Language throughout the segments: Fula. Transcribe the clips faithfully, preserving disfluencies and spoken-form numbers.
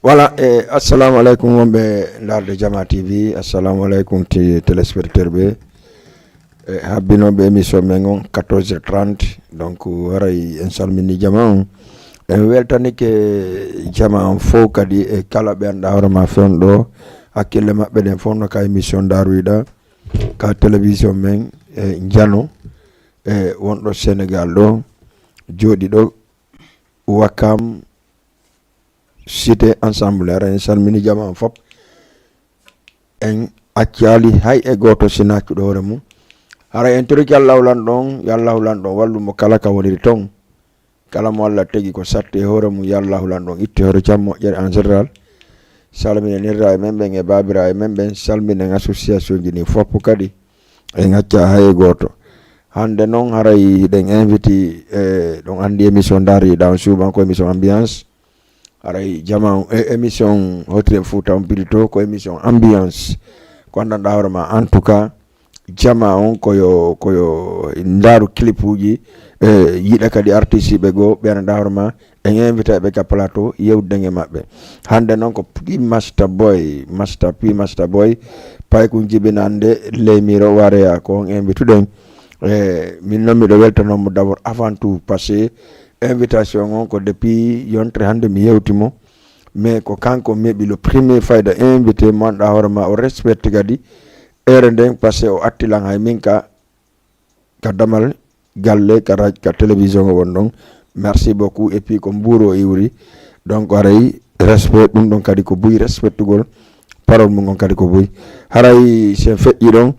Voilà, e assalamu aleykum wonɓe ndaarde Jama T V, assalamu aleykum ti téléspectateur ɓe, e habbinooɓe émission men on quatorze heures trente. Donc haray en salmini jama on, en weltanike jama on fof kadi, e kala ɓe annda hoore ma fewndo ɗo, hakkille maɓɓe ɗen fof no ka émission ndaroyɗa ka télévision men, e njano, e wonɗo Sénégal ɗo, jooɗi ɗo Wakam Cité Ensemble. Hara en salmini jama on fof, en accaali hay e gooto sina accuɗo hoore mum. Hara en toriki Allahu lanɗo on, yo Allahu lanɗo on wallu mo kala ka woniri toon. Kala mo Allah tegi ko satti e hoore mum, yo Allahu lanɗo on itte hoore cam moƴƴere en général. Salminen nirra e men ɓen e baabira e men ɓen, salminen association ji ɗin fof kadi. En acca hay e gooto. Hannde noon haray hiɗen inviti, e ɗon anndi émission ndaariɗa on suuban ko émission ambiance. Haray jama on, e émission Hotiren Fouta on plutôt ko émission ambiance. Ko anndanɗa hoore ma, en tout cas, jama on ko yo, ko yo ndaaru clipuji, e yiɗa kadi artiste ɓe goo, ɓe anndanɗa hoore ma, en invita ɓe ka plateau, yewtiden e maɓɓe. Hannde noon ko P Master Boy, Master P Master Boy, paykun jibinande leymiro wareya, ko on invituɗen. E min noon miɗo weltanoo mo d'abord avant tout, parce que invitation on ko depuis yontere hannde mi yewti mo, mais ko kanko mi heɓi le premier fayda invité mo annduɗa hoore ma o respecte kadi heure nden, parce que o atti lan hay min ka, ka damal galle, ka radio, ka télévision o won ɗon. Merci beaucoup. Et puis ko mbuuru o iwri. Donc haray respect ɗum ɗon kadi ko buy, respectugol parole mum on kadi ko buy. Haray sen feƴƴi ɗon,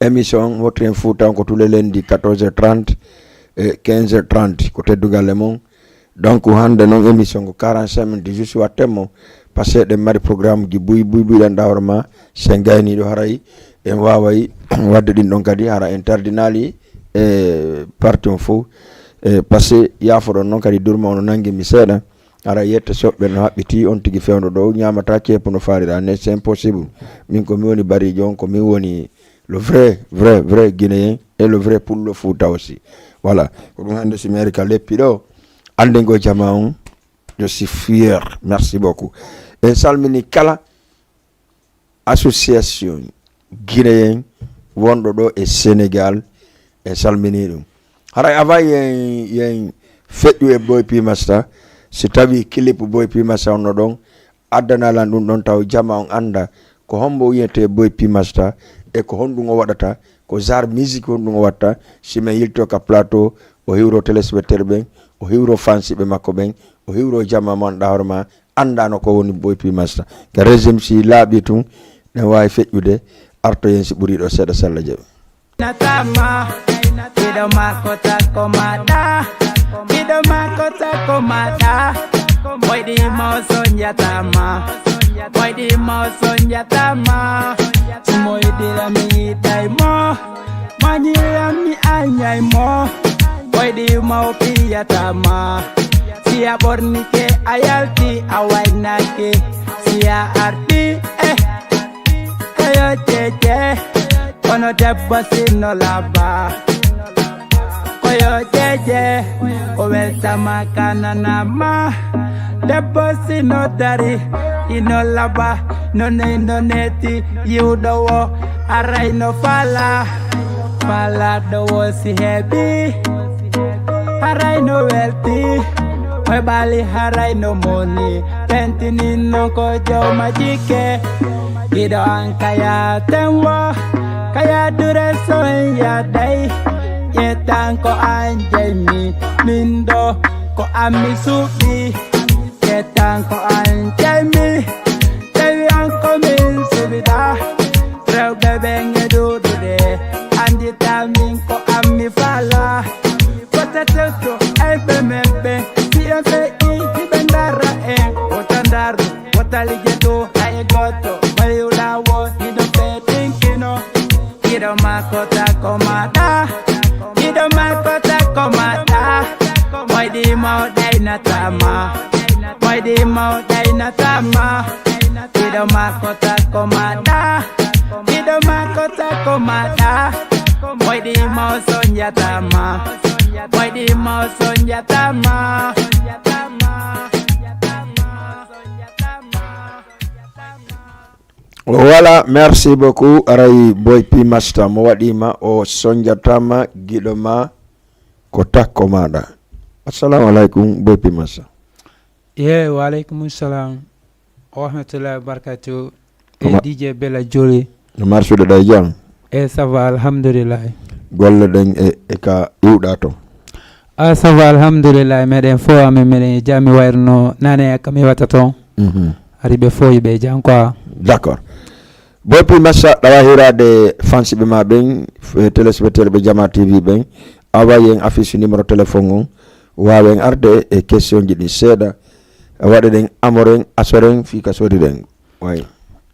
émission Hotiren Fouta on ko tous les lundis quatorze heures trente e quinze heures trente, ko teddungal e mon. Donc hannde noon émission ko quarante-cinq minutes juste watte mo, parce que eɗen mari programme ji buy buy buy ɗan ɗa hoore ma, sen gayniiɗo haray en waaway waɗde ɗin ɗon kadi, hara en tardinaali e parti on fof. E parce que yaafoɗon noon kadi durma ono nangi mi seeɗa, hara yette soɓɓe no haɓɓiti on tigi fewndo ɗo ñaamata ceepu no faalira ne, c'est impossible. Min ko mi woni bariijo on, ko min woni le vrai, vrai, vrai Guinéen et le vrai Pullo Fouta aussi. Voilà. Ko ɗum hannde si mi ari ka leppi ɗo, annde ngo jama on, je suis fier. Merci beaucoup. En salmini kala association guinéen wonɗo ɗo e Sénégal, en salmini ɗum. Haray avant yen, yen feƴƴu e Boy P Master, si tawi clip Boy P Master on no ɗon, addana lan ɗum ɗon taw jama on annda ko hombo wiyete Boy P Master e ko honɗum o waɗata, ko genre musique honɗum o watta. Si men yilto ka plateau, o hiwro téléspectateur ɓen, o hiwro fansiɓe makko ɓen, o hiwro jama mo annduɗa hoore ma, anndano ko woni Boy P Master. Ka régime si laaɓi tun, ɗen waawi feƴƴude, artoyen si ɓuri ɗo seeɗa, sella jaɓi. Natama, miɗo makko takko maɗa, miɗo makko takko maɗa. Moyɗi mo sonjatama, moyɗi mo sonjatama. Moyɗira mi yiɗay mo, manyira mi anyay mo. Moyɗi mo piyatama. Si a ɓornike a yalti a waynake, si a arti, eh. Koyo jeje, kono debbo sinno labba. Koyo jeje, o weltama kananama. Debbo sinno dari, ino labba. None no neti yiwɗo wo, aray no fala. Fala ɗo wo si heɓi, haray no welti. Koy ɓaali haray no moni, pentinin non ko jawma jikke. Giɗo an kaya tenwo, kaya dure son yaday. Ƴettan ko an jeymi, min ɗo ko an mi suɓi. Ƴettan ko an jeymi, tawi an ko min suɓiɗa. Rewɓe ɓen e ɗuuɗude, andita min ko an mi fala. Wata tewto ayɓe men ɓen, si en feƴƴi hiɓe ndara en. Wata ndaru, wata lijeto hay goto. Mayuɗa wo hiɗo feɗinkino. Giɗo makko takko maɗa, giɗo makko takko maɗa. Moyɗi mo ɗaynatama, moyɗi mo ɗaynatama. Giɗo makko takko maɗa, giɗo makko takko maɗa. Moyɗi mo sonjatama, moyɗi mo sonjatama. Voilà, merci beaucoup. Aray Boy P Master mo waɗima o sonjatama giɗo ma ko takko maɗa. Assalamu alaikum Boy P Master. Ye, wa alaikum salam wa rahmatullahi wa barakatuh. E Comment- D J Bella Joli. No marsuɗo ɗa e jam? E ça va, alhamdulillah. Golle ɗen e, e ka iwɗa ton? A ça va, alhamdulillah. Meɗen fo amen meɗen e jam, mi wayruno nane ka mi wata ton. Mhm. Hari ɓe fo yiɓe e jam quoi. D'accord. Boy P Master, ɗawa hirade fansiɓe ma ɓen, f- téléspectateur ɓe Jama T V ɓen, awa yen affiche numéro téléphone on, wawen arde e question ji ɗin seeɗa, waɗa ɗen amoren asoren fii ka sodiɗen. Way.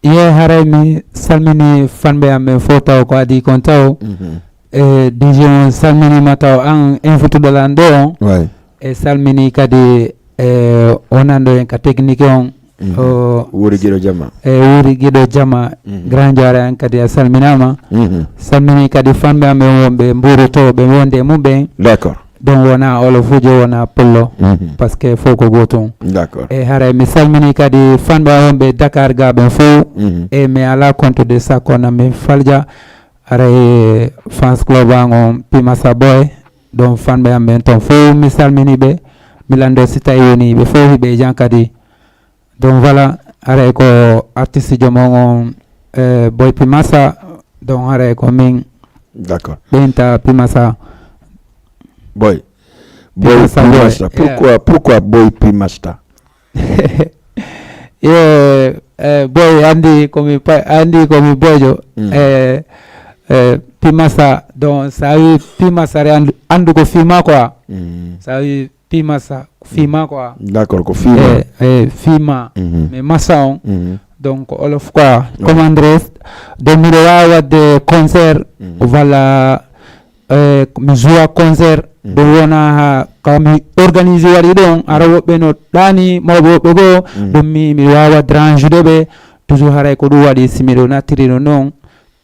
Ye, haray mi salmini fanɓe am ɓen fof taw ko adi kon taw. Mhm. E D J on salminima taw an infutuɗo lan ɗo on. Way. E salmini kadi e wonanɗo en ka technique on. Mhm. O Wuri giɗo jama. E wuri giɗo jama. Mhm. Grand Joare an kadi a salminama. Mhm. Salmini kadi fanɓe am ɓen wonɓe mbuuru to ɓe wonde e mum ɓen. D'accord. Ɗum wona olofujo, wona pullo. Mhm. Parce que fof ko gootum. D'accord. E haray mi salmini kadi fanɓe wonɓe Dakar ga ɓen fof. Mhm. E mi ala compte de sakko na mi falja. Haray fans club an on Pimasa Boy. Ɗum fanɓe am ɓen ton fof mi salmini ɓe. Mi lando si tawi woni ɓe fof hiɓe jan kadi. Donc voilà, haray ko artiste joom on on, eh, Boy Pimasa. Donc haray ko min. D'accord. Ɓeynta Pimasa. Boy. Boy Pimasa. Pimasa. Pourquoi, yeah. Pourquoi Boy Pimasta? Ye, eh, boy andi komi pa- andi komi bojo. Mm. Eh, eh, Pimasa. Donc ça veut Pimasa re andu, andu ko fima quoi. Mm. Ça veut Pimasa, ko fima quoi. D'accord, ko fima. Eh, eh, fima. Mhm. Mais masa on. Mhm. Donc olof quoi. Ouais. Comme Andres, donc miɗo wawa wadde concert. Mhm. Walla eh, mi joua concert. Mhm. Ɗum wona ha ka mi organise waɗi ɗon ara woɓɓe no ɗani mawɓe woɓɓe goo. Mhm. Ɗum mi mi wawa drange de ɓe. Toujours haray ko ɗum waɗi si miɗo nattiri ɗum ɗon.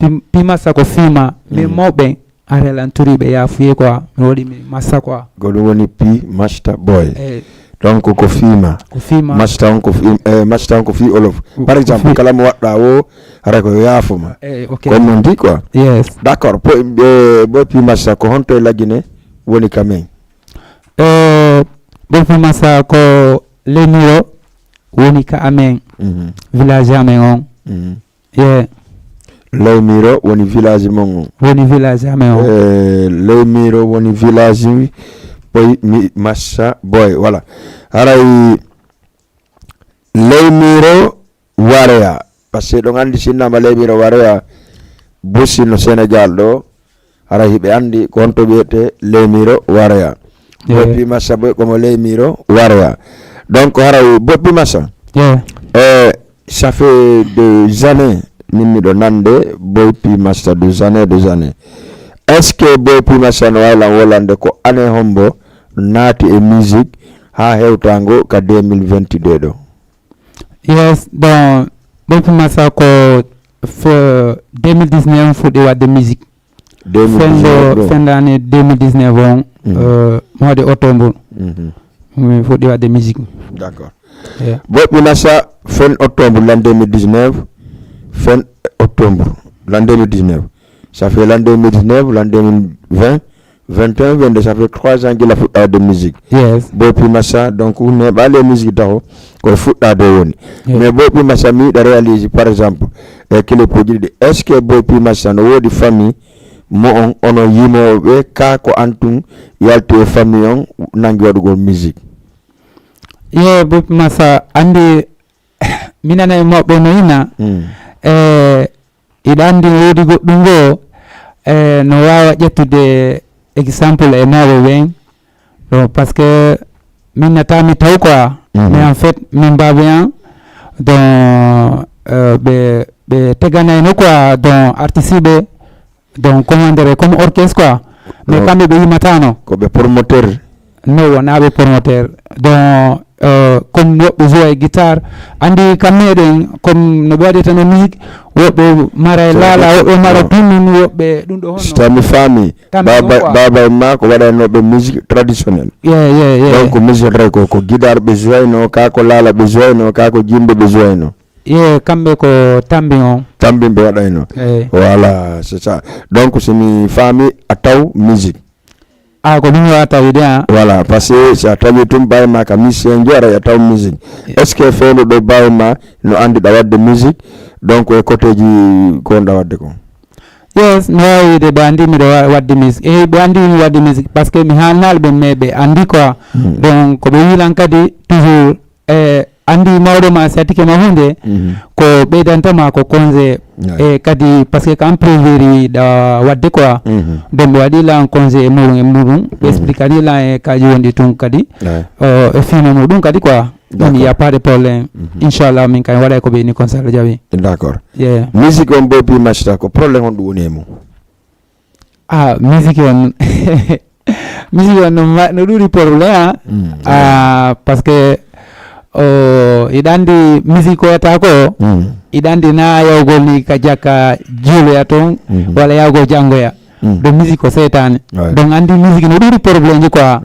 Pim- pimasa ko fima. Mais Mhm. Mawɓe arelan turi ɓe yafuye quoi, mi waɗi mi massa quoi. Ko ɗum woni pi masta boy. Eh, Donc ko fima. Ko fima. Masta on ko fi eh, masta on ko fi olof. Par exemple kala mo waɗɗa o hara ko yaafuma. Eh, ok. Comme on dit quoi. Yes. D'accord. Po eh, bo pi masta ko honto e lagine woni ka men. Eh, bo pi masta ko lemiro woni ka amen. Mm -hmm. Village amen on. Mm -hmm. Ye. Lawmiro woni village mon on. Woni village amen on. Eh, Lawmiro woni village boy mi massa boy voilà. Haray Lawmiro Wareya parce que ɗon andi sinnama Lawmiro Wareya busi no Sénégal ɗo. Hara hiɓe anndi ko honto wiyetee leemiro waroya. Boy P Massa Boy komo leemiro waroya. Donc hara Boy P Massa, eh, ça fait des années min miɗo nande Boy P Massa, des années, des années. Est ce que Boy P Massa no waawi lan wolande ko année hombo naati e musique haa hewtango ka deux mille vingt-deux ɗo? Yes, donc Boy P Massa ko deux mille dix-neuf fuɗɗi wadde musique. Fenndo fenndo année deux mille dix-neuf on, euh, mois de octobre, mi fuɗɗi wadde musique. D'accord. Boy P Massa fen octobre l'an deux mille dix-neuf, fen octobre l'an deux mille dix-neuf, ça fait l'an deux mille dix-neuf, l'an deux mille vingt, vingt et un, vingt-deux, ça fait trois ans gila fuɗɗaade musique. Yes. Boy P Massa, donc neeɓaali e musique taho koye fuɗɗaade o woni. Mais Boy P Massa mi yiɗa réalise par exemple e clip uji ɗiɗi, est ce que Boy P Massa no woodi famille mo on onon yimooɓe ɓe ka ko an tun yalti e famille on nangi waɗugol musique? Ye Boy P Massa anndi mi nana e moɓɓe no ina e iɗa anndi no woodi goɗɗum goo e no waawa ƴettude exemple e mawɓe ɓen ɗo parce que min nata mi taw quoi mais en fait min mbaɓe an donc ɓe ɓe teganayno quoi donc artiste ɓe donc commandere comme orchestre quoi mais kamɓe ɓe yimatano ko ɓe promoteur. Non, wonaa ɓe promoteur donc euh, comme woɓɓe joue e guitare anndi kam meɗen comme no ɓe waɗirta no musique woɓɓe mara e laala woɓɓe mara tunun woɓɓe ɗum ɗo honno. Tami faami. Baba en ma ko waɗannoɓe musique traditionnel. Yeah, yeah, yeah. Donc musique rek ko ko guitare ɓe joue no ka ko laala ɓe joue no ka ko jimbe ɓe joue no. Ye kamɓe ko tambi on. Tambimɓe waɗayno. Eyi. Voilà, c'est ça. Donc, si mi faami, a taw musique. A ko ɗum yo a tawi de a. Voilà, parce que si a tawi tum bawi ma ka musicien jo ara a taw musique. Est-ce que fewndo ɗo bawi ma no andiɗa wadde musique? Donc e côtéji ko wonɗa wadde ko? Yes, mi wawi wiide ɓe andi miɗo wa- wadde musique. E ɓe andi mi wadde musique parce que mi haalnaali ɓe mais ɓe andi quoi. Donc ko ɓe wilan kadi toujours e andi mawɗo ma si attike ma hunde ko ɓeydantama ko congé e kadi parce que ko an préveri ɗa wadde quoi. Donc ɓe waɗi lan congé e muɗum e muɗum ɓe expliquani lan e kaji wonɗi tun kadi e fima muɗum kadi quoi. Ɗum il y a pas de problème. Inchallah min kadi waɗay ko ɓeyni kon so Allah jaɓi. D'accord. Musique on boy pi masta ko problème on ɗum woni e mum? Ah, musique on musique on no ma- no ɗuuɗi problème a. Ah, parce que o iɗa andi musique koyata ko iɗa andi na yawgol ni ka jakka juuloya toon walla yawgol janngoya. Donc musique ko seytaane. Donc andi musique no ɗuuɗi problème ji quoi.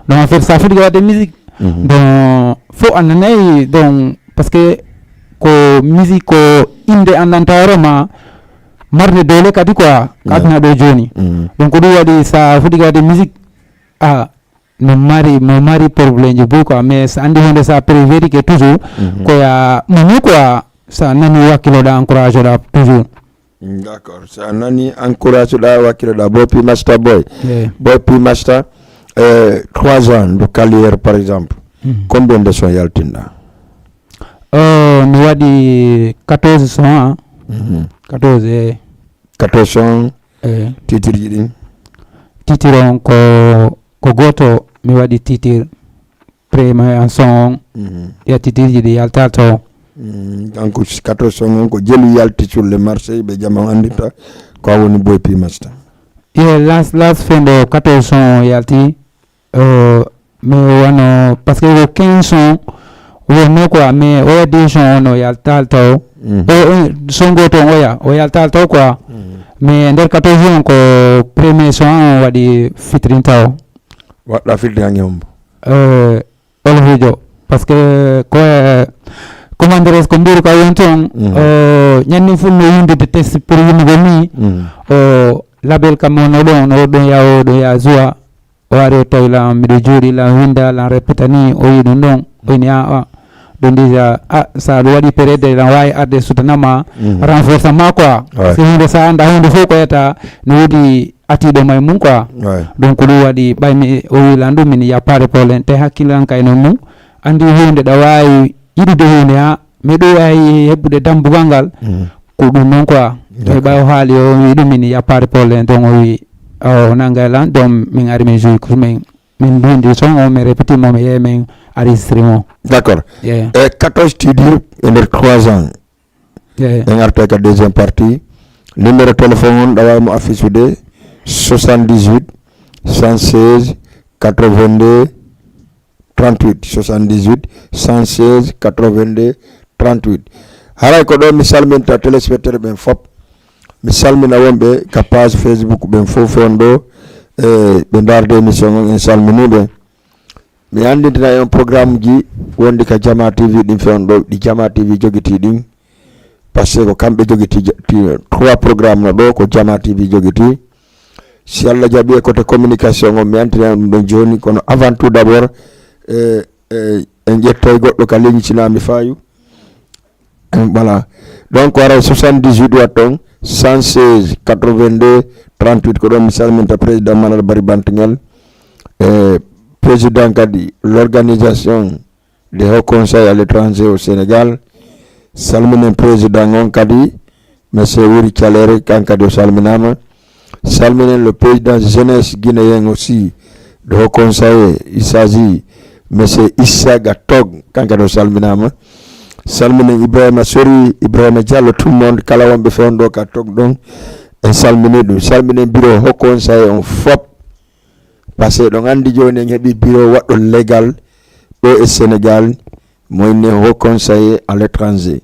Donc en fait sa fuɗi ko wadde musique donc fof annanayi donc parce que ko musique ko inde andanta hoore ma marde doole kadi quoi ka aduna ɗo joni. Donc ko ɗum waɗi sa fuɗi kadi musique a no mari mo mari problème ji boy quoi mais sa andi hunde sa prévérike toujours ko ya mumi quoi sa nani wakkiloɗa encourage oɗa toujours. D'accord, sa nani encourage oɗa wakkiloɗa boy pi masta boy. Boy pi masta trois ans de carrière par exemple, combien de son yaltinɗa? Mi waɗi quatorze son a. Quatorze e. Quatorze son. Titre ji ɗin? Titre on ko ko goto mi waɗi titre premier en son on. Ya titre ji ɗi yaltal to. Donc quatorze son on ko jelu yalti sur le marché ɓe jama andirta ko a woni boy pi masta. Ye las las fendo quatorze son on yalti. Mais wano parce que ko quinze son wonno quoi mais oya deux son on o yaltal taw. O son goto on oya o yaltal taw quoi. Mais nder quatorze on ko premier son an on waɗi fitrin taw. Waɗɗa fitrin an e hombo? Olofijo parce que ko commandres ko mburu ka won toon. Ñanni ful no yimɓe de test pour yimɓe ni. O label kam on oɗon on oɗon yawo ɗo ya joie. O ari o tawi lan miɗo jooɗi lan winda lan répéta ni o yi ɗum ɗon o ini a a ɗum déjà a sa ɗum waɗi pérede lan wawi arde sutanama renforcement quoi. Parce que hunde sa anda hunde fof ko yata no woodi atiɗo may mum quoi. Donc ɗum waɗi ɓay mi o wi lan ɗum min yappare problème te hakkille an kay noon mum andi hunde ɗa wawi yiɗude hunde ha mais ɗum wawi heɓɓude dambugal ngal. Ko ɗum noon quoi. Mais ɓay o haali o wi ɗum min yappare problème donc o wi o nanngay lan donc min ari min joui ko min min ndundi son o mi répéti mo mi yeeyi min aristri mo. D'accord. E quatorze tidir e nder trois ans. En arta ka deuxième partie. Numéro téléphone on ɗawa mo affichude, soixante-dix-huit cent seize quatre-vingt-deux trente-huit, soixante-dix-huit cent seize quatre-vingt-deux trente-huit. Haray ko ɗo mi salminta téléspectateur ɓen fop. Mi salmina wonɓe ka page Facebook ɓen fof on ɗo e ɓe ndarde émission on en salminiɓe. Mi andintina en programme ji wonɗi ka Jama T V ɗin fe on ɗo ɗi Jama T V jogiti ɗin. Parce que ko kamɓe jogiti trois programme no ɗo ko Jama T V jogiti. Si Allah jaɓi e côté communication on mi antina ɗum ɗon joni kono avant tout d'abord e e en ƴettay goɗɗo ka ligne sinami fayu. Voilà. Donc aray soixante-dix-huit waɗ ton cent seize quatre-vingt-deux trente-huit ko ɗon mi salminta président Malal Bari Bantingel e président kadi l'organisation de Haut Conseil à l'étranger au Sénégal. Salminen président on kadi monsieur Wuri Calere kan kadi o salminama. Salminen le président jeunesse guinéen aussi de Haut Conseil il s'agit monsieur Issa Gatog kan kadi o salminama. Salminen Ibrahima Sori Ibrahima Diallo tout le monde kala wonɓe fewndo ka tog ɗon. En salmini ɗum salminen bureau Haut Conseil on fop. Parce que ɗon andi joni en heeɓi bureau waɗɗo légal ɗo e Sénégal moyne Haut Conseil à l'étranger.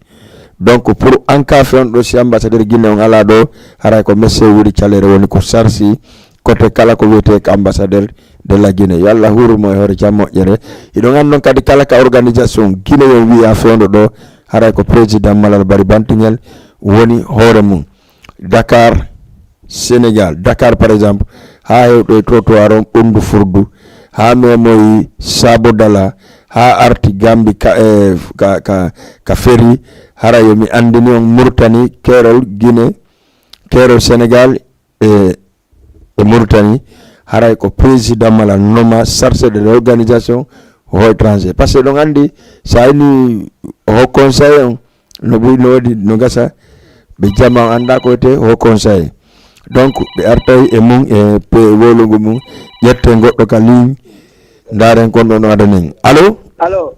Donc pour anka fewndo si ambassadeur Guinée on ala ɗo haray ko monsieur Wuri Calere woni ko sarsi côté kala ko wiyete ko ambassadeur de la Guinée yo Allah hurumo e hoore jam moƴƴere. Hiɗon andi noon kadi kala ka organisation Guinée on wiya fewndo ɗo Haray ko président Malal Bari Bantingel woni hoore mum. Dakar, Sénégal, Dakar par exemple, haa hewto e trottoir on ɓunndu furdu, haa memoyi Sabo Dala, haa arti Gambi ka, e, ka, ka, ka feri, hara yo mi anndini on Murtani, keerol Guinée, keerol Sénégal, e, e Mauritanie, haray ko président Malal noma chargé de l'organisation au étranger. Parce que ɗon anndi, so a ini haut conseil on, no ɓuri, no waɗi, no gasa, ɓe jama annda ko wiyetee haut conseil. Donc, ɓe artay e mum, e pe-, wowlongo mum, ƴette goɗɗo ka ligne, ndaaren kon ɗo no adanen. Allo? Allo?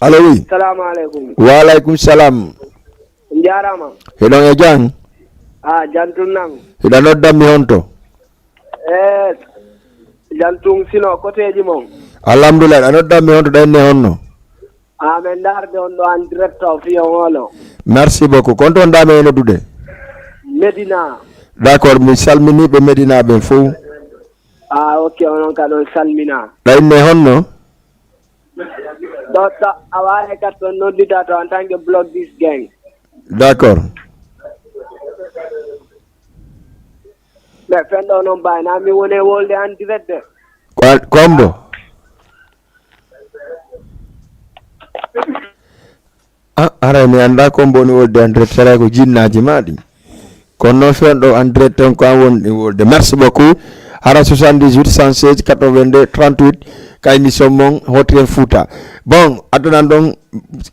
Allo, oui. Salamu aleykum. Wa aleykum salam. On njaaraama. Hiɗon e jam? Ah, jam tun nan. Hiɗa noddan mi honto? Eh, jam tun sino koteeji mon. Alhamdulillah, hiɗa noddan mi honto ɗa inne honno? Ah, men ndaarde on ɗo en direct o fiyo ngolo. Merci beaucoup. Kon ton ɗa men e noddude? Medina. D'accord, mi salmini ɓe Medina ɓen fow. Ah, ok, onon ka ɗon salmina. Ɗa inne honno? Ɗo ta-, a waawi kat toon noddita to en tant que Block dix Gang. D'accord. Mais fen ɗo noon mbawi na mi woni e wolde en direct de. Ko an-, kombo? Ah, haray mi annda ko mboni wolde en direct, haray ko jinnaaji ma ɗi. Kono noon fewndo en direct on ko an woni ɗin wolde. Merci beaucoup. Hara soixante-dix-huit, cent seize, quatre-vingt-deux, trente-huit, ka émission mon Hotren Fouta. Bon, addanan ɗon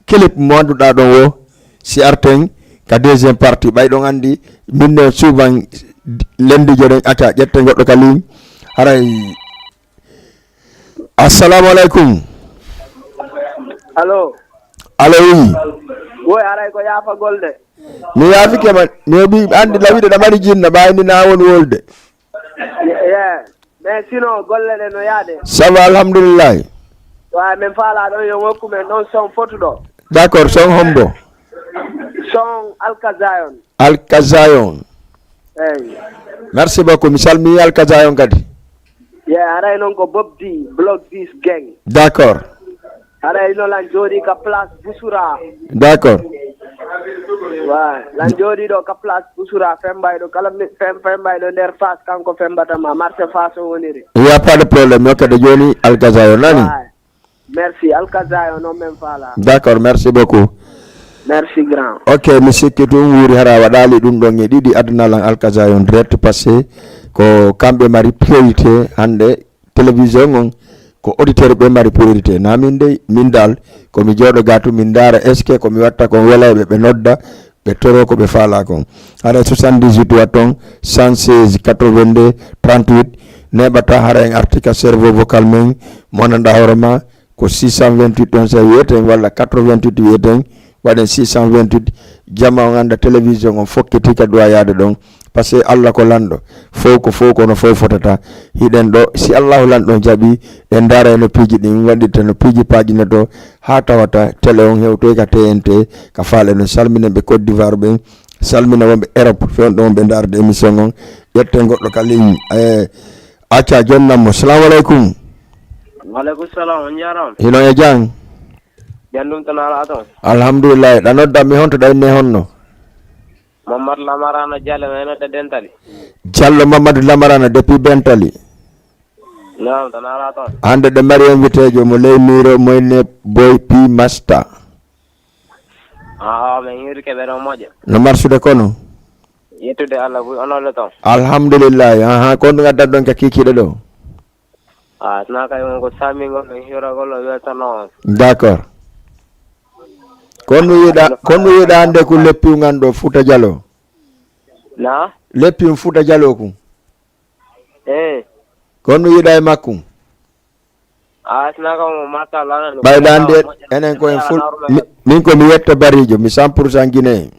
clip mo annduɗa ɗon o, si arten ka deuxième partie. Ɓay ɗon anndi, min ne souvent lenndijo ɗen acca, ƴetten goɗɗo ka ligne. Haray Assalamu aleykum. Allo. Allo, oui. Woy, haray ko yaafagol de. Mi yaafike ma, mi heɓi anndi lawiɗo ɗa mari jinna, ɓawi ni na woni wolde. Ye, mais sinon, golle ɗe no yaade. Ça va, alhamdulillahi. Wa, min faala ɗon yo hokku men ɗon son fotuɗo. D'accord, son hombo? Son Alkazayon. Alkazayon. Eyi. Merci beaucoup. Mi salmini Alkazayon kadi. Ye, haray noon ko Bob D, Block dix Gang. D'accord. Haray noon lan jooɗi ka place Boussoura. D'accord. Wa, lan jooɗi ɗo ka place Boussoura, fembayɗo kala mi-, fem-, fembayɗo nder Fass, kanko fembata ma, marché Fass o woniri. Il y a pas de problème. Yokkede jooni Alkazayon nani? Wa. Merci, Alkazayon noon men faala. D'accord, merci beaucoup. Merci grand. Ok, mi sikki tun wuuri hara waɗaali ɗum ɗon e ɗiɗi addanal an Alkazayon direct, parce que ko kamɓe mari priorité hannde, télévision on ko auditeur ɓe mari priorité. Na min dey, min dal, ko mi jooɗo ga tun, min ndaara est-ce que ko mi watta kon welayɓe, ɓe nodda, ɓe toro ko ɓe faala kon. Haray soixante-dix-huit waɗ ton, cent seize, quatre-vingt-deux, trente-huit, neɓata hara en arti ka cerveau vocal men, mo nanda hoore ma, ko six cent vingt-huit ɗon sa wiyeten, walla quatre-vingt-huit wiyeten, waɗen six cent vingt-huit, jama on annda télévision on fokkiti ka duwa yaade ɗon. Parce que Allah ko lanɗo, fow ko fow kono fow fotata. Hiɗen ɗo, si Allahu lanɗo on jaɓi, en ndaara no piiji ɗin waɗirta, no piiji paajinoto, haa tawata télé on hewtoy ka T N T, ka faale no salminen ɓe Côte d'Ivoire ɓen, salmina wonɓe Europe, fewndo wonɓe ndaarde émission on. Ƴetten goɗɗo ka ligne. Eh, acca, jonnam mo. Salamu aleykum. Waleykum salam, on njaaraama. Hino e jam? Jam ɗum tan alaa toon. Alhamdulillahi. Ɗa nodda mi honto ɗa inne honno? Mamadou Lamarana Diallo, mi nodda Dentali. Diallo Mamadou Lamarana depuis Bentali. Naam, tan alaa toon. Hannde ɗe mari invité jo mo ley miro moyne boy P Master. Ah, min hiirike ɓe ɗon moƴƴa. No marsude kono? Yettude Allah, buy onon le toon. Alhamdulillahi. Aha, ko ɗum addan ɗon ka kikiɗe ɗo? Ah, sina kay on ko sammingol, no hiiragol, o weltanoo on. D'accord. Ko mi yiɗa, ko mi yiɗa hannde ko leppi ngan ɗo Fuuta Jalo. Na? Leppi Fuuta Jalo kun. Eh. Ko mi yiɗa e makkum. Ah, sina ko mo machallah, na. Ɓayda hannde enen ko en ful-, mi-, min ko mi yetto barijo, mi cent pour cent Guinée.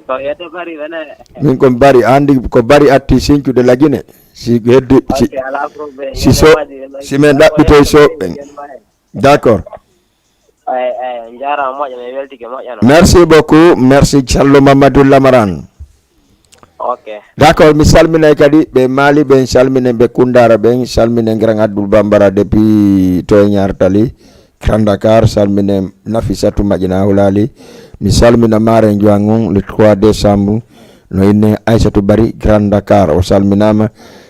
Ko yetto bari wene. Min ko bari, andi ko bari atti sincude la Guinée. Si heddi, si, ok, alaa problème. Si so-, si men ɗaɓɓitoy soɓɓen. D'accord. Eyi, eyi, on njaaraama moƴƴa, mi weltike moƴƴa no. Merci beaucoup, merci Callo Mamadou Lamaran. Ok. D'accord, mi salminay kadi ɓe Mali ɓen, salminen ɓe Koundara ɓen, salminen Grand Abdoul Bambara depuis to e Ñaar Tali. Grand Dakar, salmine Nafissatou Maƴina Hulali. Mi salmina Maren Joangon le trois décembre. No inne Aissatou Bari, Grand Dakar. O salminama.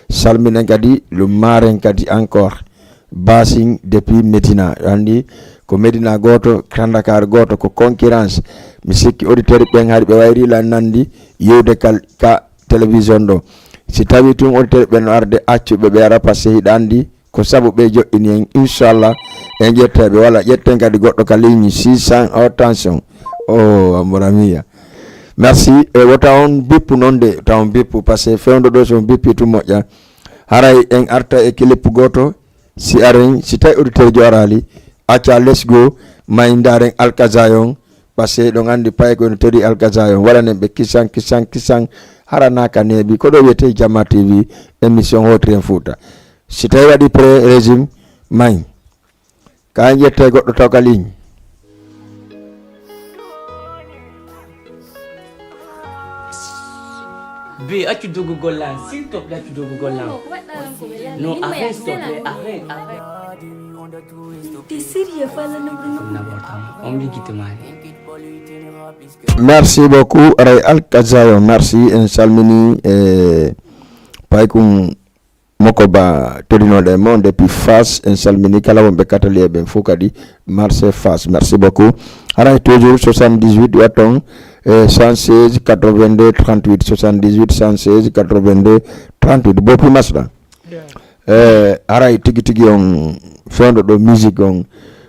Salminen kadi le Maren kadi encore. Basing depuis Medina. Andi ko Medina goto, Grand Dakar goto, ko concurrence. Mi sikki auditeur ɓen hari ɓe wayri lan nandi yewde kal ka télévision ɗo. Si tawi tun auditeur ɓen no arde, accu ɓe ɓe ara, parce que hiɗa andi ko sabu ɓe joɗɗini en. Inchallah, en ƴettaɓe wala ƴetten kadi goɗɗo ka ligne six cent, o tension. O amoramiya. Merci. E wota on bippu non de, ta on bippu, parce que fewndo ɗo so on bippi tun moƴƴa. Haray en arta e clip goto. Si aren, si tawi auditeur jo arali, acca let's go, may ndaren Alkazayon, parce que ɗon andi paye ko no todi Alkazayon, waɗanen ɓe kisan, kisan, kisan, hara naka neeɓi, ko ɗo wiyete Jama T V, émission Hotri en Fouta. Si tawi waɗi pré régime, may. Ka en ƴette goɗɗo taw ka ligne. Bi, accu dugugol lan, s'il te plaît, accu dugugol lan. Non, arrête, s'il te plaît, arrête, arrête. T'es sérieux, fala no no. N'importe quoi. On me dit qu'il te marie. Merci beaucoup, aray Alkazayo, merci, en salmini e paykun Moko Ba todinooɗo e mon depuis Fas, en salmini kala wonɓe Kataliye ɓen fof kadi, marché Fas. Merci beaucoup. Haray toujours soixante-dix-huit watton e cent seize quatre-vingt-deux trente-huit, soixante-dix-huit cent seize quatre-vingt-deux trente-huit. Bopi Masta. Eh, haray tigi tigi on fewndo ɗo musique on.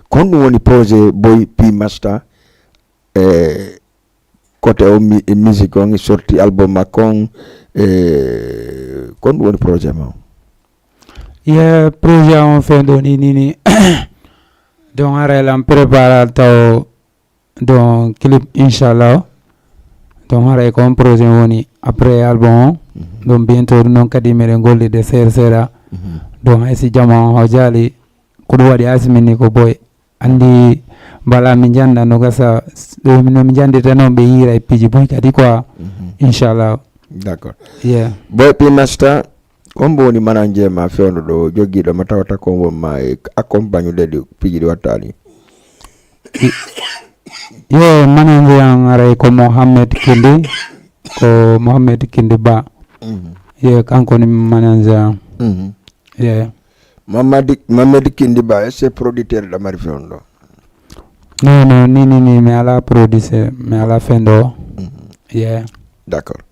Kon ɗum woni projet Boy P Masta. E côté o mi- e musique on, e sorti album makko on, e kon ɗum woni projet ma on? Ye projet on fewndo ni nini. Donc haray lan prépara taw donc clip inchallah. Donc haray ko on projet woni après album on. Donc bientôt ɗum noon kadi meɗen gollide seeɗa seeɗa. Donc hay si jama on hawjaali, ko ɗum waɗi asmini ko boy. Anndi mbala mi njannda no gasa, ɗo no mi njanndirta noon ɓe yiira e piiji buy kadi quoi. Inchallah. D'accord. Yeah. Boy P Masta, hombo woni manager ma fewndo ɗo joggiiɗo ma tawata ko won ma e accompagne ɗe ɗi piiji ɗi wattaali? Yo manager an aray ko Mohamed Kindi, ko Mohamed Kindi Ba. Ye kanko ni manager an. Ye. Mamadi Mamadi Kindi Ba, est-ce que producteur ɗamari fewndo? Non non, ni ni ni mi ala producer, mi ala fendo. Ye. D'accord.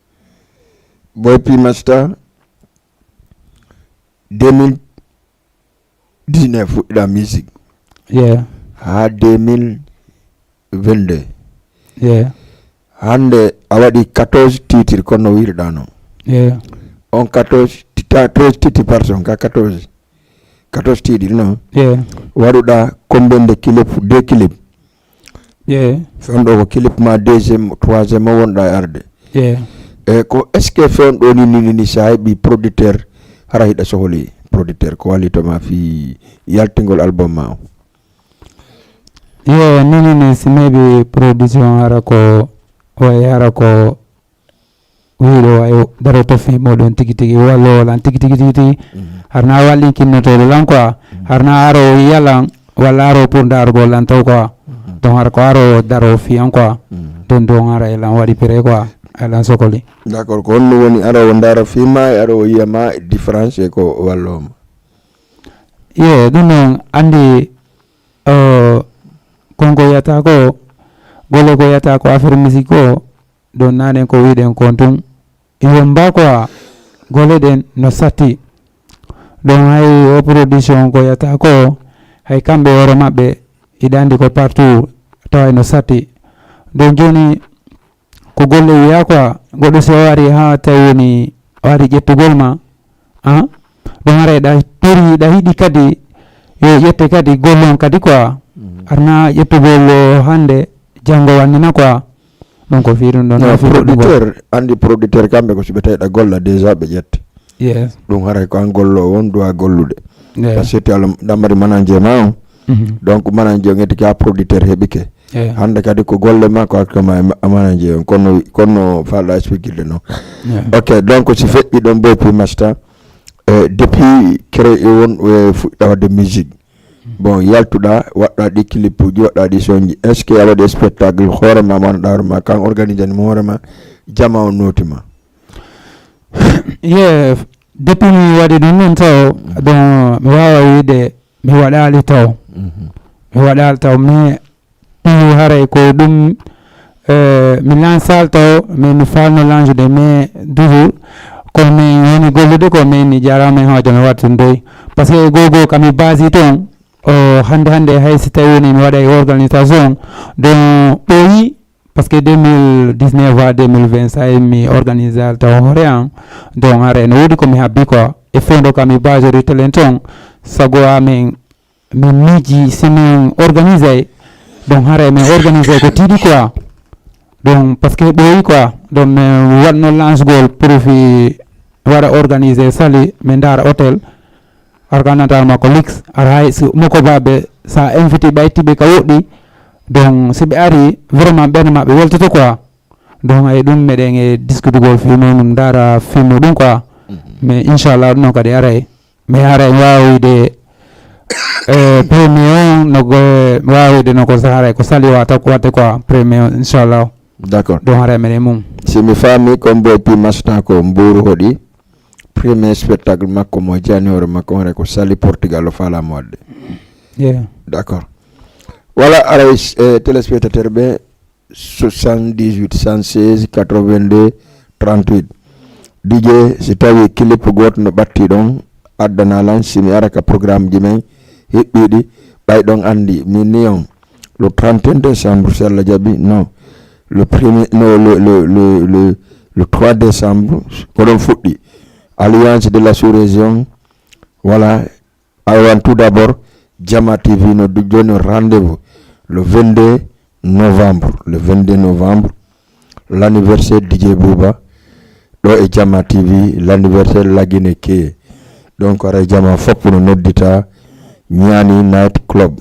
Boy P Masta, deux mille dix-neuf fuɗɗiɗa musique. Ye. Ha deux mille vingt-deux. Ye. Hande a waɗi quatorze titres kono no wiruɗa no. Ye. On quatorze ti- ta- treize titres, pardon, ka quatorze. Quatorze titres non. Ye. Waɗuɗa combien de clip, deux clip? Ye. Fewndo ko clip ma deuxième, troisième o wonɗa e arde. Ye. E ko est-ce que fewndo ni ni ni sa heɓi producteur, hara hiɗa sohli producteur ko wallito ma fi yaltingol album ma o? Yo ni ni ni si mi heɓi production hara ko way hara ko wiiɗo wayo daroto fi moɗon tigi tigi wallo lan tigi tigi tigi tigi. Harna wallin kinnotoɗo lan quoi. Harna aro yalan walla aro pour dargo lan taw quoi. Donc har ko aro daro fi an quoi. Donc don ara e lan waɗi pere quoi. E lan sokoli. D'accord, ko honno woni aro o daro fi ma e aro o yiya ma différence e ko walloma? Ye ɗum noon anndi uh, konko yata ko golle ko yata ko affaire musique ko. Ɗon nanen ko wiɗen kon tun yomba quoi. Golle ɗen no satti. Ɗon hay o production ko yata ko hay kamɓe hoore maɓɓe iɗa anndi ko partout taway no satti. Ɗon joni ko golle wiya quoi goɗɗo si o ari ha tawi woni o ari ƴettugol ma. Ah, ɗum ara eɗa tori eɗa yiɗi kadi yo ƴette kadi golle on kadi quoi. Arna ƴettugol o hannde janngo wannina quoi. Ɗum ko fii ɗum ɗon No, nafi goɗɗum quoi. Producteur, andi producteur kamɓe ko suɓe tawi ɗa golla déjà ɓe ƴette. Yes. Ɗum haray ko an gollo on duwa gollude. Yeah. Parce que te Allah ɗammari manager ma on. Mhm. Donc manager on ƴetti ka producteur heɓike. Yeah. Hannde kadi ko golle ma ko akkama e ma- manager on kono kono falɗa expliquer no. Yeah. Ok, donc si feƴƴi ɗon Boy P Masta, eh, depuis créé won eh, fuɗɗa wadde musique. Bon, yaltuɗa, waɗɗa ɗi clipuji, waɗɗa ɗi sonji. Est-ce que a waɗi spectacle hoore ma, wano ɗawre ma, kan organisani mo hoore ma, jama on noti ma? Ye, depuis mi waɗi ɗum ɗon taw, donc mi wawa wiide mi waɗali taw. Mi waɗali taw, mais ɗum haray ko ɗum, eh, mi lansal taw, mais mi falno lansude, mais toujours ko min woni gollude ko min ni jarama en hoojo mi wattindoy. Parce que gogo kami basi toon, o hande hande hay si tawi woni mi waɗa e organisation, donc ɓooyi, parce que deux mille dix-neuf à deux mille vingt, ça mi organisal taw hoore an, donc haray no woodi ko mi habbi quoi. E fewndo kami bajori telen toon, sago amin, min miiji si min organisay, donc haray min organisay ko tiiɗi quoi. Donc parce que ɓooyi quoi, donc min waɗno lancegol profit, waɗa organiser sali, min ndaara hôtel, arganatal makko lix, ara hay si moko baɓe sa invité ɓaytiɓe ka woɗɗi, donc si ɓe ari vraiment ɓen maɓɓe weltoto quoi. Donc ay ɗum meɗen e discutugol film ɗum, ndaara film ɗum quoi. Mais inchallah ɗum noon kadi aray, mais haray mi wawa wiide, eh, premier on no go- mi wawa wiide no ko saharay ko sali wata ko watte quoi, premier on inchallah. D'accord. Donc haray meɗen mum. Si mi faami, comme boy pi masta ko mburu hoɗi, premier spectacle makko mo jani hoore makko, hoore ko sali Portugal o falamo wadde. Yeah. D'accord. Voilà, aray, eh, téléspectateur ɓe, soixante-dix-huit, cent seize, quatre-vingt-deux, trente-huit. D J, si tawi clip goto no ɓatti ɗon, addana lan, si mi ara ka programme ji men hiɓɓiɗi, ɓay ɗon andi, min ni on, le trente et un décembre, si Allah jaɓi, non, le premier, non, le, le, le, le, le trois décembre, ko ɗon fuɗɗi. Alliance de la sous-région, voilà, avant tout d'abord, Jama T V no du- joni rendez-vous le vingt-deux novembre, le vingt-deux novembre, l'anniversaire D J Bouba, ɗo e Jama T V, l'anniversaire Lagine Keye. Donc, aray jama fop no noddita Ñaani Night Club.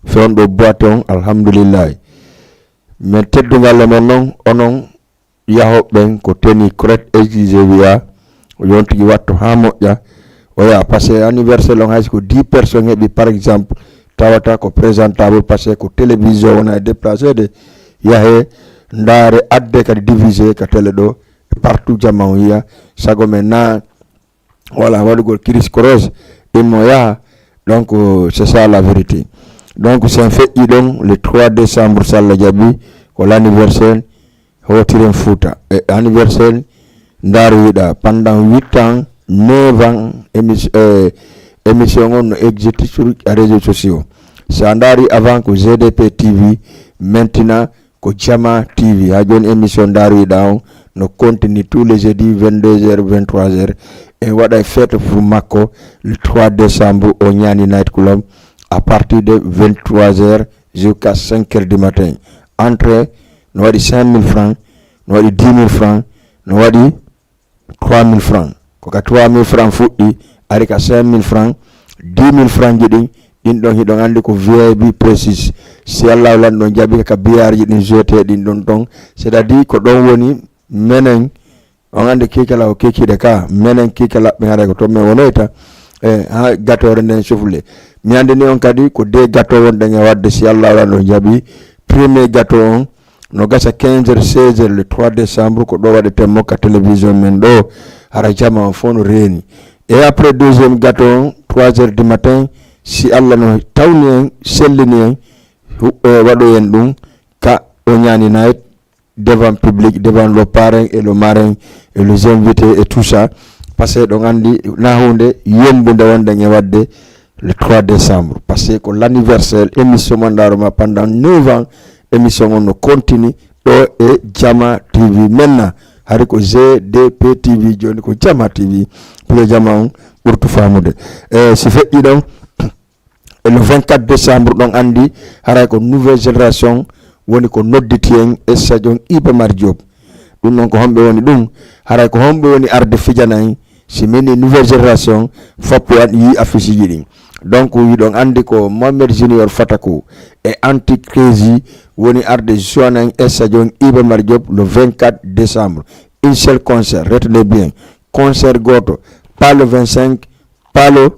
Fewndo boîte on, alhamdulillahi. Mais teddungal e mon non, onon yahoɓe ɓen ko tenue correct, exiger wiya, o yon tigi watto ha moƴƴa, o yaha. Parce que anniversaire on, hay so ko dix personnes heɓi, par exemple, tawata ko présentable, parce que ko télévision wona e déplacé de, yahe, ndaare, adde kadi diffusé ka télé ɗo, e partout jama on yiya, sago men na, voilà, waɗugol kiris koros, immo yaha. Donc, euh, c'est ça la vérité. Donc, sen feƴƴi ɗon le trois décembre, si Allah jaɓi, ko l'anniversaire Hotiren Fouta. E anniversaire Ndar Wiɗa, pendant huit ans, neuf ans, émis- euh, émission on no existe sur les réseaux sociaux. Si a ndaari avant ko G D P T V, maintenant ko Jama T V. Ha joni émission Ndar Wiɗa on no continue tous les jeudis, vingt-deux heures, vingt-trois heures. En waɗa e fête pour makko le trois décembre au Ñaani Night Club à partir de vingt-trois heures jusqu'à cinq heures du matin. Entrée no waɗi cinq mille francs, no waɗi dix mille francs, no waɗi trois mille francs. Ko ka trois mille francs fuɗɗi, ari ka cinq mille francs, dix mille francs ji ɗin, ɗin ɗon hiɗon andi ko V I P précis. Si Allah lan ɗon jaɓi ka biyarji ɗin jeté ɗin ɗon ton, c'est-à-dire ko ɗon woni menen, on andi kikala o kikiɗe ka, menen kikala ɓe haray ko ton men wonoyta, e ha gatore nden sufle. Mi andini on kadi ko de gato wonɗen e wadde si Allah lan ɗon jaɓi. Premier gato on no gasa quinze heures, seize heures le trois décembre, ko ɗo waɗeten mo ka télévision men ɗo, hara jama on fof no reeni. Et après deuxième gato on, trois heures du matin, si Allah no tawni en, sellini en, hu- eh, waɗoyen ɗum ka o ñaani night devant public, devant le parrain et le marrain et les invités et tout ça. Parce que ɗon andi na hunde yembunde wonɗen e wadde le trois décembre, parce que ko l'anniversaire émission mandaaro ma pendant neuf ans. Émission on no continue ɗo e Jama T V. Maintenant hari ko G D P T V, joni ko Jama T V, pour Jama on ɓurtu famude. E si feƴƴi ɗon, e le vingt-quatre décembre, ɗon andi haray ko nouvelle génération woni ko nodditi en e Sadio Iba Mar Diop. Ɗum noon ko homɓe woni ɗum? Haray ko homɓe woni arde fijana en? Si mini nouvelle génération, foppo an yi affiche ji ɗin. Donc yiɗon andi ko Mohamed Junior Fatakou e Anti Crazy woni arde joinen e Sadio Iba Mar Diop le vingt-quatre décembre. Un seul concert, retenez bien. Concert goto, pas le vingt-cinq, pas le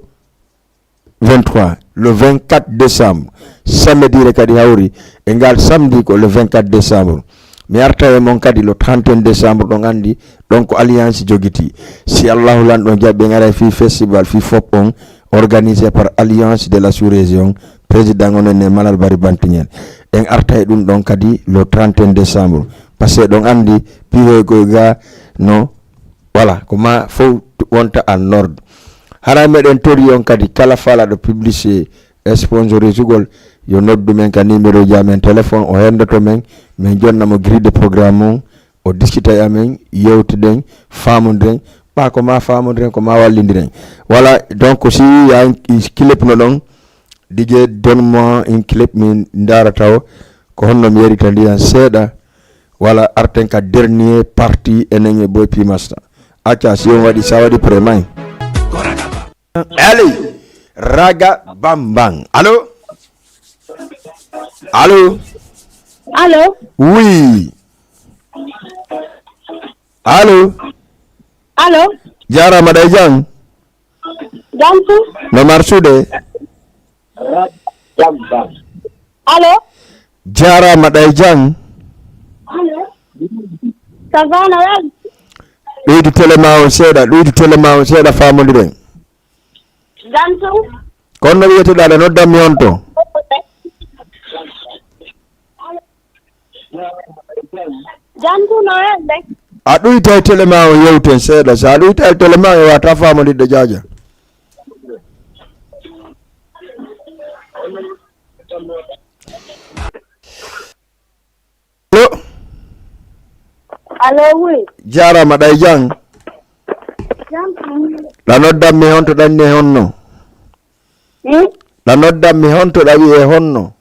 vingt-trois, le vingt-quatre décembre. Samedi re kadi hawri e ngal samedi ko le vingt-quatre décembre. Mi arta e mon kadi le trente et un décembre, ɗon anndi ɗon ko Alliance jogiti. Si Allahu Lanɗo jaɓi, en ara e fii festival, fii fop on, organisé par Alliance de la Sous-Région, président onon e Malal Bari Bantiñen. En arta e ɗum ɗon kadi le trente et un décembre. Parce que ɗon anndi piihoy koye ga no, voilà, ko ma fof wonta en ordre. Hara meɗen tori on kadi kala falaɗo publicité e sponsorisugol, yo noddu men ka numéro ji amen téléphone, o hendoto men, min jonna mo grille de programme on, o diskita e amen, yewtiden, famondiren, ɓa ko ma famondiren, ko ma wallindiren. Voilà, donc si ya clip no ɗon, D J donne-moi une clip, min ndaara taw ko honno mi yarita ndiyan seeɗa. Voilà, arten ka dernier partie enen e Boy P Master. Acca, si on waɗi, sa waɗi prêt, may. Allez, raga bambang. Allô? Allô? Allô? Oui. Allô? Allô? Jaaraama, ɗay jam? Jam tu? No marsude? Allô? Jaaraama, ɗay jam? Ça va, no wel? Ɗuydi télé ma on seeɗa, ɗuydi télé ma on seeɗa, famondiren. Jam tu? Kono no wiyeteɗaa, ɗa noddan mi honto? Jam tu, no wel de? A ɗuytay télé ma o, yewten seeɗa. So a ɗuytay télé ma, e wata famondirde, jaaja. Allo? Allo, oui. Jaaraama, ɗay jam? Jam. Ɗa noddan mi honto, ɗan ne honno? Hmm? Ɗa noddan mi honto, ɗa wi'e honno?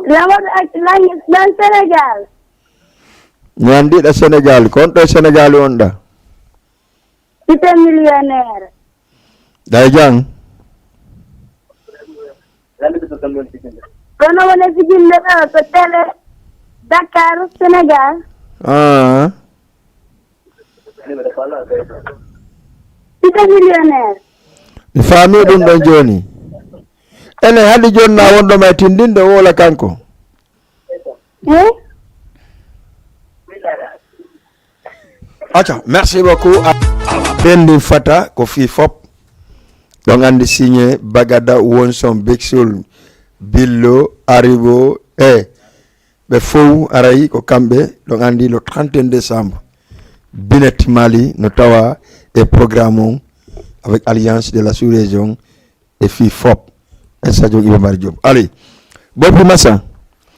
Lamoɗo ak lan, lan Sénégal. Mi anndiɗa Sénégal. Ko honto e Sénégal wonɗa? Cité millionnaire. Ɗay jam? Kono woni fijinde ɗo ko télé Dakar, Sénégal. Ah. Cité millionnaire. Mi faami ɗum ɗon jooni. Ene haɗi jooni na wonɗo ma e tindinde o wola kanko. Eh? Acca, merci beaucoup. Bendi fata ko fii fop. Ɗon anndi signé Bagada, Wonson, Bexol, Billo, Aribo, e ɓe fow aray ko kamɓe. Ɗon anndi le trente et un décembre, Binet Mali no tawa e programme on avec Alliance de la Sous-Région e fii fop. E Sadio Iba Mar Diop. Allez, Boy P Massa.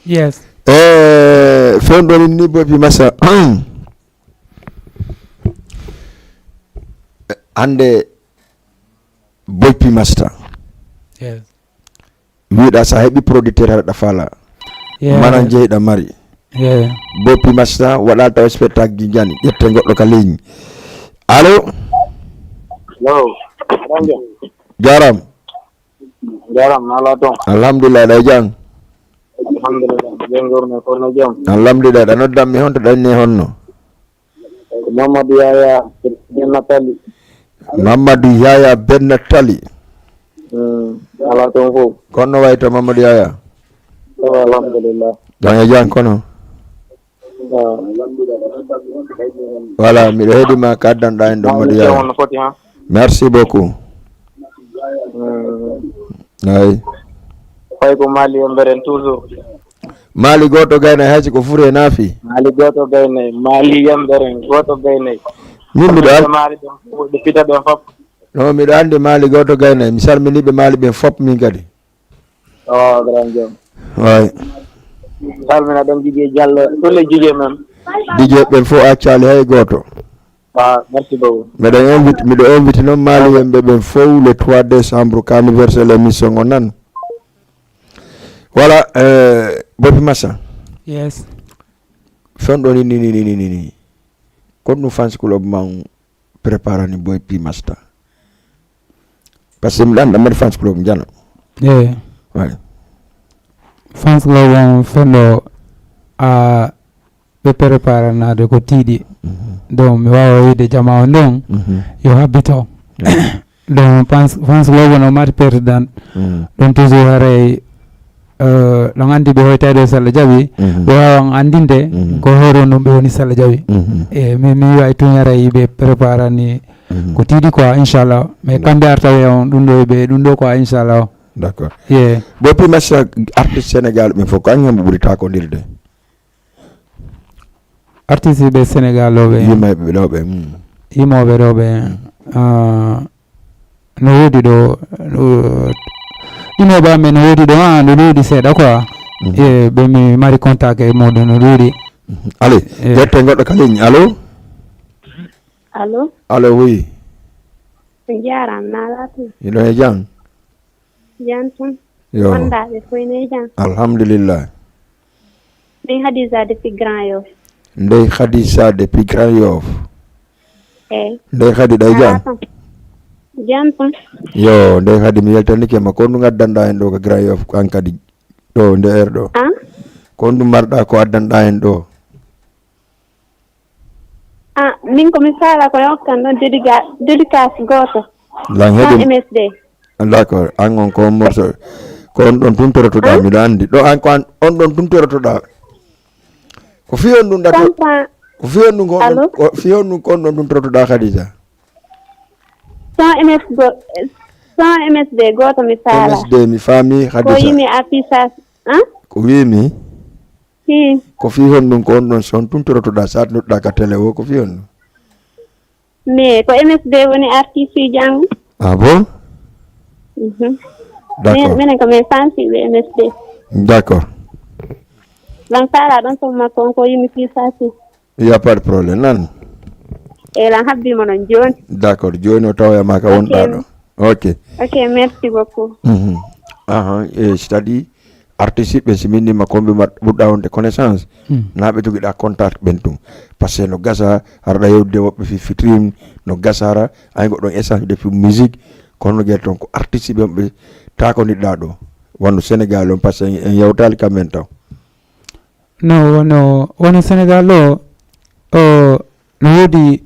Yes. E fewndo ni ni Boy P Massa. Hannde Boy P Master. Yes. Wiɗa sa heɓi producteur haɗa fala. Yeah. Mana jeyɗa mari. Yeah. Boy P Master waɗa taw spectacle ji jani. Ƴette goɗɗo ka ligne. Allo? Allo. Jaram. Jaram, na ala toon. Alhamdulillah, ɗa e jam? Alhamdulillah, jam gorno, kono jam. Alhamdulillah, ɗa noddan mi honto, ɗa inni honno? Mamadou Yaya, Benna Tali. Mamadou Yaya, Benna Tali. Hmm, ala toon fof. Kono no wayi to Mamadou Yaya? Oh, alhamdulillah. Ɗa e jam kono? Voilà, miɗo heɗi ma ka addanɗa en ɗo, Mamadou Yaya. Merci beaucoup. Ay. Fay ko Mali yemberen toujours. Mali gooto gaynay, hay si ko fure naafi. Mali gooto gaynay, Mali yemberen gooto gaynay. Min miɗo an- Mali ɗon, ɓe pita ɓen fop. No, miɗo anndi Mali gooto gaynay. Mi salmini ɓe Mali ɓen fop min kadi. Oh, grand Diom. Way. Salmina ɗon Didier Diallo, ɗum e Didier men. Didier ɓen fof accali hay gooto. Ah, merci beaucoup. Miɗo invite, miɗo invite noon Mali yimɓe ɓen fof le trois décembre, ka anniversaire l'émission o nan. Voilà, euh, Bopi Massa. Yes. Fen ɗo ni, ni, ni, ni, ni, ni. Kon ɗum fans club man préparani Boy P Master. Parce que mi ɗan ɗan mbaɗi fans club njano. Eh. Ouais. Fans club on fen ɗo a ɓe préparanaade ko tiiɗi. Mhm. Donc mi waawa wiide jama on ɗon, mhm, yo habbito. Ouais. Ɗum fans, fans club no mari président. Mhm. Ɗum toujours haray, eh, ɗon anndi ɓe hoytayde Salla Jabi. Mhm. Ɓe waawan anndinde Mhm. ko hoore on ɗum ɓe woni Salla Jabi. Mhm. E mi, mi wawi tun haray ɓe préparani Mhm. ko tiiɗi quoi, inchallah. Mais D'accord. kamɓe arta ɓe on ɗum ɗo ɓe ɗum ɗo quoi, inchallah. D'accord. Yeah. Bo pi massa artiste Sénégal ɓen fof ko an mo ɓuri takondirde? Artiste ɓe Sénégal o ɓe. Yimooɓe ɗo ɓe. Mm. Yimooɓe ɗo ɓe. Mm. Ah, no woodi ɗo, ɗo, yimooɓe amen no woodi ɗo, ah, no ɗuuɗi seeɗa quoi. Mm. E ɓe mi mari contact e muɗum no ɗuuɗi. Mm. Allez, Eh. ƴetten goɗɗo kala en. Allo? Allo? Allo, oui. On njaaraama, na laati? Miɗo e jam. Jam tan. Yo. Wondaaɓe fof ne jam. Alhamdulillah. Min Hadisa depuis Grand Yoff. Ndey Hadisa depuis Grand Yoff. Eyi. Ndey Hadi ɗay jam? Alaa tan. Jam tan. Yo, Ndey Hadi mi weltanike ma. Ko honɗum addanɗa en ɗo ko Grand Yoff an kadi? Ɗo, nde er ɗo. An? Ko honɗum marɗa ko addanɗa en ɗo? Ah, min ko mi faala ko mi hokkan ɗon dédica-, dédicace gooto. Lan heɗum. M S D. D'accord, an on ko on morceau. Ko on ɗon tun torotoɗaa, An? Miɗo anndi. Ɗo an ko an, on ɗon tun torotoɗaa. Ko fii on ɗum ɗato-, Tonton. Ko fii on ɗum ko on ɗon, Allo? Ko fii on ɗum ko on ɗon tun torotoɗaa, Khadija? Son M S go-, son M S D gooto mi faala. M S D mi faami, Khadija. Ko yimi affichage, ah? Ko wiimi? Hmm. Ko fii honɗum ko on ɗon son tun torotoɗaa saat nodduɗaa ka télé o, ko fii honɗum? Mais ko M S D woni artiste uji an. Ah bon? Mhm. D'accord. Min, minen ko min fansiiɓe M S D. D'accord. Lan faala ɗon son makko on ko yimi fii saati. Il y a pas de problème, nan. E lan habbi mo non jooni. D'accord, jooni o tawoya ma ka Ok. wonɗaa ɗo. Ok. Ok, merci beaucoup. Mhm. Aha, e, c'est-à-dire, artiste ɓe, si min nima kombi ma ɓurɗa wonde connaissance, Hmm. na ɓe jogiɗa contact ɓen tun. Parce que no gasa, harɗa yewde woɓɓe fi fitrim, no gasa hara, ay goɗɗon échange de fi musique, kono gel ton ko artiste ɓe on ɓe takondiɗa ɗo. Wonno Sénégal on, parce que en, en yewtali kamɓe en taw. No, wano, wano Sénégal o, o, no woodi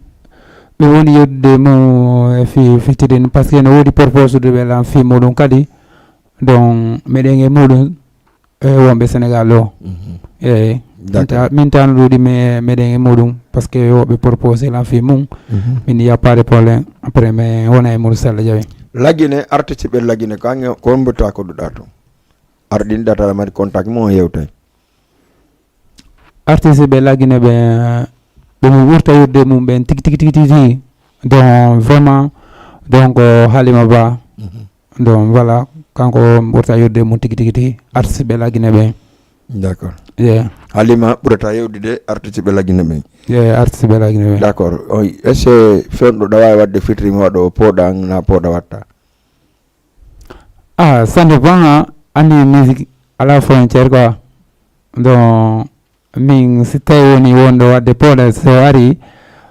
ɓe woni yeddude mo e fi-, fitiri, parce que no woodi propose de ɓe lan fi muɗum kadi. Donc, meɗen e muɗum, e wonɓe Sénégal o. Mhm. Eyi. D'accord. Min ta-, min tano ɗuuɗi me-, meɗen e muɗum, parce que woɓɓe propose lan fi mum. Mhm. Min, il y a pas de problème. Après, mais wona e muɗum Salla Jawi. Lagine, artiste ɓe Lagine, ko ange, ko on mbotta ko ɗuɗa ton? Arɗin data mari contact mo yewtay. Artiste ɓe Lagine ɓe, ɓe mi ɓurta yidde mum ɓen tigi, tigi, tigi, tigi, tigi. Donc, vraiment, donc, Halima Ba. Mhm. Donc, voilà, kanko mi ɓurta yidde mum tigi, tigi, tigi. Artiste ɓe Lagine ɓen. D'accord. Yeah. Halima ɓurata yewdude artiste ɓe Lagine ɓen. Yeah, artiste ɓe Lagine ɓen. D'accord. Oy, est-ce que fewndo ɗa waawi waɗde fitiri mi waɗo pooɗa an na pooɗa watta? Ah, ça dépend, hein. Anndi musique alaa frontière quoi. Donc, min si tawi woni wonɗo waɗde pooɗa, so ari,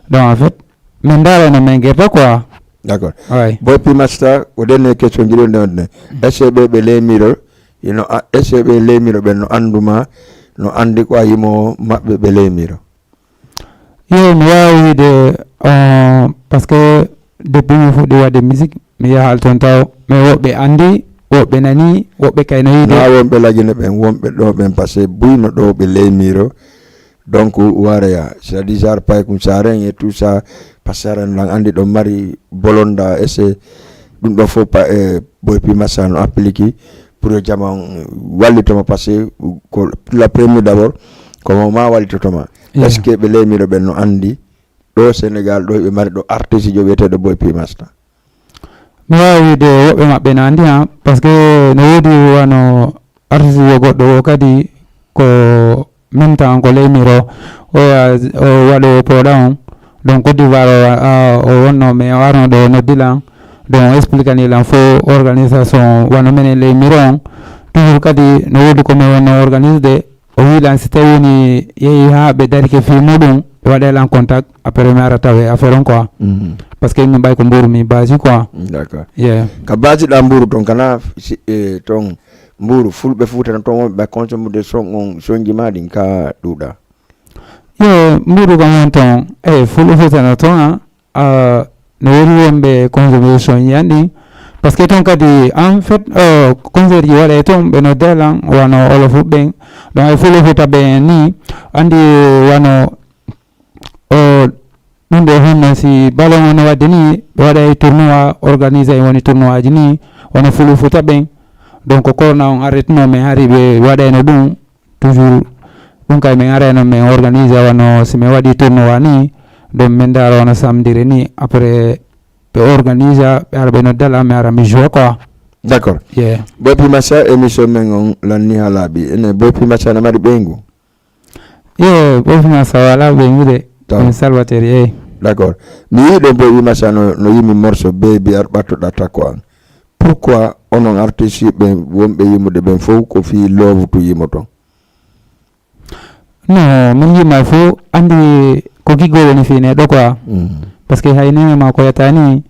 donc en fait, min ndaarayno min gerte quoi. D'accord. Oui. Boy P Master, ko ɗen e question jiɗo nde wonde. Est-ce que ɓe, ɓe leemiro, you know, a-, est-ce que ɓe leemiro ɓen no annduma, no anndi ko a yimo maɓɓe ɓe leemiro? Yo, mi waawa wiide, euh, parce que depuis mi fuɗɗi waɗde musique, mi yahaali toon taw, mais woɓɓe anndi, woɓɓe nani, woɓɓe kay no yiide. Na wonɓe Lagine ɓen, wonɓe ɗo ɓen, parce que buyno ɗo ɓe leemiro. Donc, wareya, c'est-à-dire, genre, pay kum saren et tout ça, parce que saren lan anndi ɗo mari bolonda, et c'est ɗum ɗo fof pa-, e Boy P Master no appliqué pour yo jama on wallitoma, parce que ko la première d'abord, ko mo ma wallitotoma. Yeah. Est-ce que ɓe leemiro ɓen no anndi ɗo Sénégal, ɗo ɓe mari ɗo artiste jo wiyeteeɗo Boy P Master? Mi waawi wiide woɓɓe maɓɓe no anndi, ha, parce que no woodi wano artiste yo goɗɗo o kadi ko min tan ko leemiro, o ya-, o waɗo pooɗa on. Donc Côte d'Ivoire o, a, o wonno, mais o arno ɗo o noddi lan. Donc o expliquani lan fof organisation wano minen leemiro on. Toujours kadi no woodi ko min wonno organisde. O wi lan si tawi woni yehi ha ɓe darike fii muɗum, ɓe waɗa lan contact, après mi ara tawe affaire on quoi. Mhm. Parce que min ɓay ko Mbour mi basi quoi. D'accord. Yeah. Ka basi ɗa Mbour ton kana si, eh, ton Mbour fulɓe Fuuta no ton wonɓe ɓe consomme de son on sonji ma ɗin ka ɗuɗa? Yo, Mbour kam won ton, eh, fulɓe Fuuta no ton, ah. Ah, no woodi wonɓe contribution yiyan ɗin. Parce que ton kadi, en fait, euh, concert ji waɗa e ton, ɓe no dalan, wano Wolof ɓen. Donc, e Fulo Futa ɓen ni, andi wano, o, ɗum ɗo honno si ballon on no waɗde ni, ɓe waɗa e tournoi, organiser e woni tournoi ji ni, wano Fulo Futa ɓen. Donc, corona on arrêtino, mais hari ɓe waɗayno ɗum, toujours, ɗum kay min arayno min organiser wano si min waɗi tournoi ni, donc min ndaara wano samdire ni, après ɓe organiser, ɓe ara ɓe noddala, mi ara mi joue quoi. D'accord. Yeah. Boy P Macha, émission men on lanni ha laaɓi. Ene Boy P Macha na mari ɓeyngu? Yeah, Boy P Macha wala ɓeyngu de. Taw. Min salvateri, eh. D'accord. Mi yiɗo Boy P Macha no, no yimi morceau Baby ar ɓattoɗa takko an. Pourquoi onon artiste ɓen wonɓe yimude ɓen fof ko fii love to yimoto? No, min yima fof andi ko giggol woni fii neɗɗo quoi. Parce que hay nene ma ko yata ni,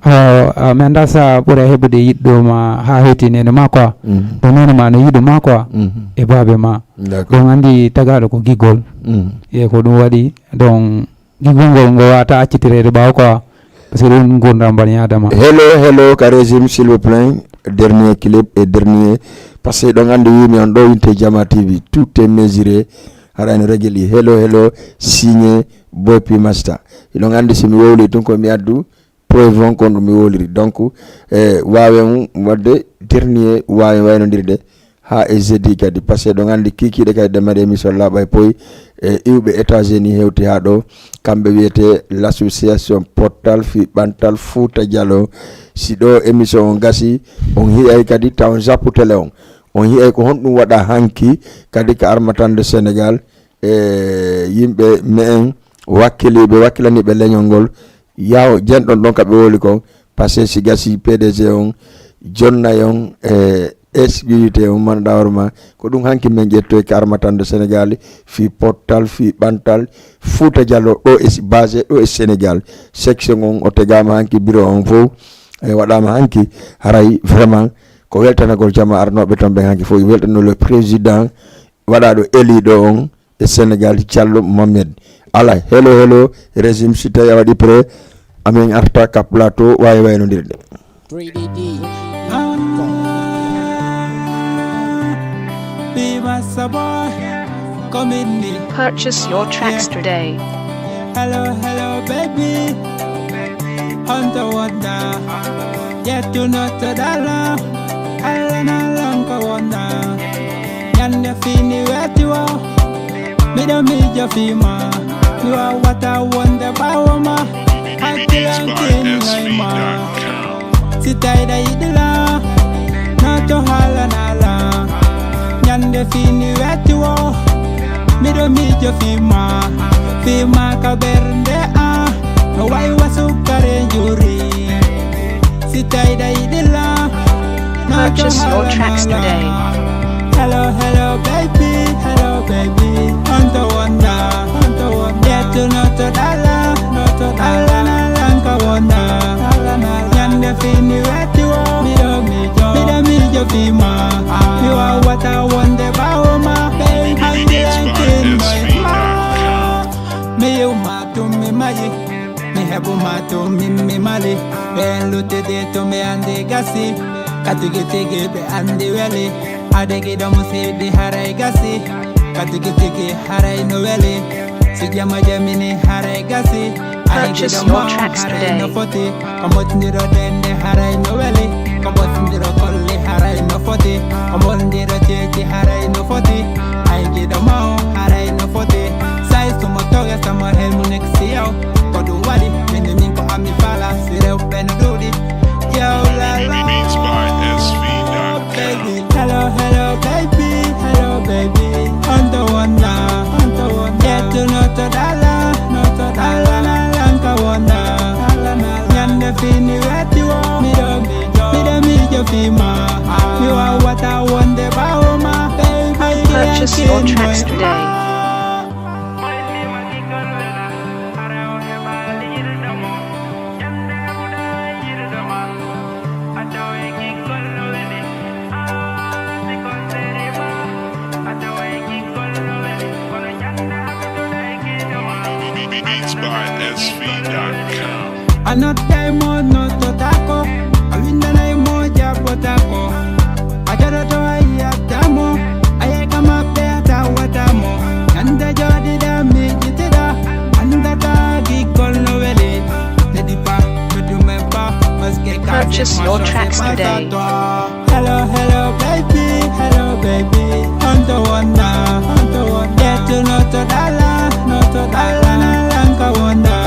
a, a, mi anda sa ɓura heɓude yiɗɗo ma ha hewti nene ma quoi. Donc nene ma no yiɗo ma quoi. E baabe ma. Donc andi tagaɗo ko giggol. E ko ɗum waɗi. Donc giggol ngol ngo wata accitireede ɓaawo quoi. Parce que ɗum gurdam bani adama. Hello, hello, ka régime, s'il vous plaît. Dernier clip et dernier. Parce que ɗon andi wimi on ɗo inte Jama T V. Tout est mesuré. Hara ene régli. Hello, hello, signé Boy P Master. Hiɗon andi si mi wowli tun ko mi addu preuve on kon ɗum mi wowliri. Donc, e wawe mum wadde dernier wawe waynodirde. Ha e jeudi kadi, parce que ɗon andi kikiɗe kadi ɗe mari émission laaɓa e poyi. E iwɓe États-Unis hewti ha ɗo, kamɓe wiyete l'association Pottal fi ɓantal Fouta Diallo. Si ɗo émission on gasi, on hi'ay kadi taw on jappu télé on. On hi'ay ko honɗum waɗa hanki kadi ka armatande Sénégal, e yimɓe me'en wakkiliɓe, wakkilaniɓe leñol ngol. Yaw jenɗon ɗon ka ɓe woli kon, parce que si gasi P D G on, jonnay on, e S B U T on, manɗa hoore ma, ko ɗum hanki men ƴettoy ka armatande Sénégal, fi pottal, fi ɓantal, Fouta Diallo, ɗo e base, ɗo e Sénégal. Section on o tegama hanki, bureau on fof, e waɗama hanki, haray vraiment, ko weltanagol jama arnoɓe ton ɓen hanki fof, weltano le président, waɗaɗo élu ɗo on, e Sénégal, Diallo Mohamed. Ala, hello, hello, régime, si tawi a waɗi prêt, amin arta ka plateau, wawi waynodirde. Purchase your tracks today. Hello, hello, baby. Hunter Wonder. Yettunottodala. Alla na lanka wonda. Ñande fini weti wo. Miɗo miijo fii ma. Mi wawata wonde ɓaawo ma. Hakkilankin noy ma. Si tawɗa yiɗi la. Nato haalanala. Ñande fini weti wo. Miɗo miijo fii ma. Fii ma ka ɓernde a. No way wa sukkare njuri. Si tawɗa yiɗi la. Nato Purchase your tracks haalanala. Today. Hello, hello, baby, hello, baby. Hunter Wonder, Hunter Wonder. Yettunottodala, nottodala, lanka wonda. Ñande fini weti wo. Miɗo miijo, miɗo miijo fii ma. Mi wawata wonde ɓaawo ma. Baby, I'm blanking my ma. Mi yiw ma tum mi mayi. Mi heɓu ma tum mi mi mali. Ɓen luttidi tum mi andi gasi. Ka tigi tigi ɓe andi weli. Adegi ɗo musiɗi haray gasi. Ka tigi tigi haray no weli. Si jama jamini haray gasi. Ay Purchase giɗo your ma tracks haray no today. foti. Ko motndiro dende haray no weli. Ko motndiro kolli haray no foti. Ko motndiro ceeci haray no foti. Ay giɗo ma haray no foti. Say sumo toge sama hel mu nekk si yow. Ko ɗum waɗi min min ko ami fala si rewɓe no ɗuuɗi. Yow la la. Baby. Hello, hello, baby, hello, baby. Hunter Wonder, Hunter Wonder. Yettunottodala, nottodala, lanka wonda. Ñande fini weti wo. Miɗo miijo, miɗo miijo fii ma. Mi wawata wonde ɓaawo ma. Baby, Purchase your tracks today. Beats by S V dot com. A nodday mo noddotako, a windanay mo jabbotako. A joɗoto a yi'ata mo, a yehi ka maɓɓe a tawata mo. Ñande joɗiɗa miijitiɗa, andata giggol no weli. Tedi pa, to dumen pa, parce que Purchase your tracks today. Hello, hello, baby, hello, baby. Onto wonda, onto wonda. Yetu no to dala, no to dala, na lanka wonda.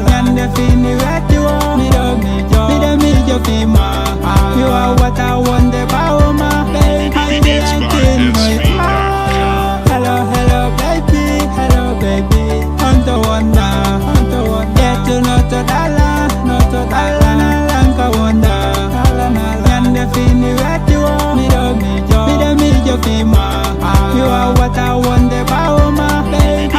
Ñande fini weti wo, mi do mi jo, mi do mi jo fima. You are what I want, the power, my baby. Hello, hello, baby, hello, baby. Onto wonda, onto wonda. Yetu no to dala, no to dala, na lanka wonda. Ñande fini weti wo, mi do mi jo, mi do mi jo fima. You are what I want, the power, my baby.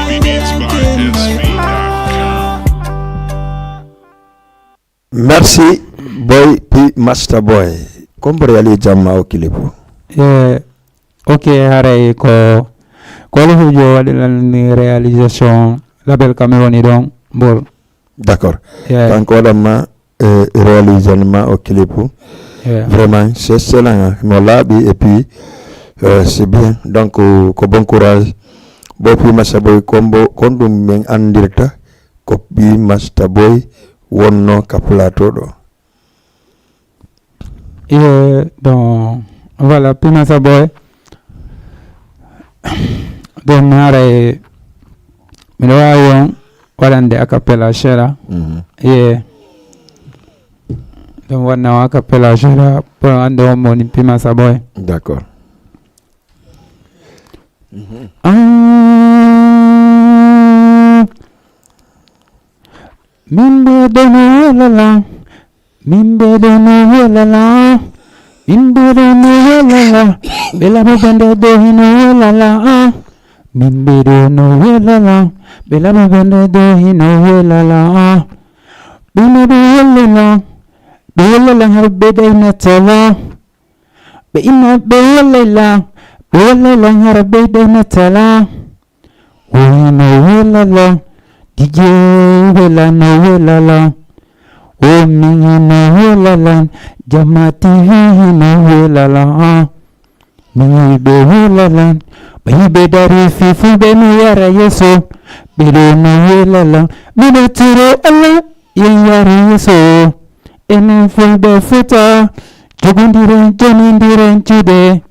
Merci, Boy P Master Boy. Kombo reali jamma o kilipu. Eh, ok, haray ko ko Alhujo waɗi lan ni réalisation label kam woni ɗon mbol. D'accord. Yeah. Kanko waɗanma e réalisation ma o kilipu. Yeah. Vraiment, c'est excellent, hein. No laaɓi et puis euh, c'est bien. Donc euh, ko bon courage. Boy P Master Boy, kombo kon ɗum min andirta ko P Master Boy wonno ka plateau ɗo. Iye, donc voilà, P Master Boy. Donc mi haray miɗo wawi on waɗande a cappella seeɗa. Mhm. Iye. Donc wanna o a cappella seeɗa pour ande on moni P Master Boy. D'accord. Ah, min ɓe dono welala, min ɓe dono welala, min ɓe dono welala, ɓe laɓa bande do hino welala. Ah, min ɓe dono welala, ɓe laɓa bande do hino welala. Ah, ɓe no ɓe welala, ɓe welala har ɓe dai natala. Ɓe ina ɓe welala, ɓe welala har ɓe dai natala. Wino welala, D J wela no welala. O min hino welala, Jama T V hino welala. Min yiɓe welala, ɓe yiɓe dari fifulɓe no yara yeso. Ɓe ɗo no welala, miɗo toro Allah yen yara yeso. Enen fulɓe fota, jogondiren jonindiren juuɗe.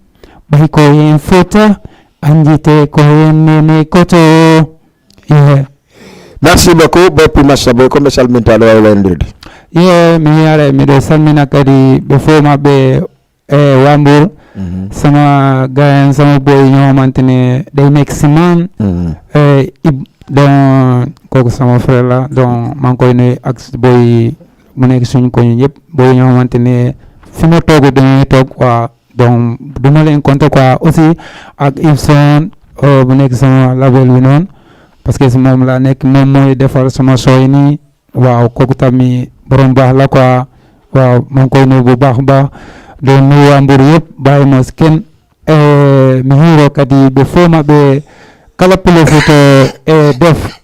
Ɓay ko en fota, anjite ko en nene koto. Yeah. Merci beaucoup, Boy P Master Boy, komɓe salminta ɗo wawla endirde. Ye mi yare miɗo salmina kadi ɓe fof maɓɓe e Wambour. Sama gayan sama boy ñoo xamante ne day nekk si man. Ib donc kooku sama frère la donc maa ngi koy nuyu ak boy mu nekk suñ ko ñu ñëpp boy ñoo xamante ne fi ma toog dañuy toog quoi. Donc du ma leen compter quoi aussi ak Ibson bu nekk sama label bi noonu parce que si moom laa nekk moom mooy defar sama sooy nii. Waaw kooku tamit borom baax la quoi. Waaw maa ngi koy nuyu bu baax a baax. Di nuyu waa Mbour yëpp bàyyi ma si kenn. Mi hiiro kadi ɓe fof maɓɓe kala pilo foto e def.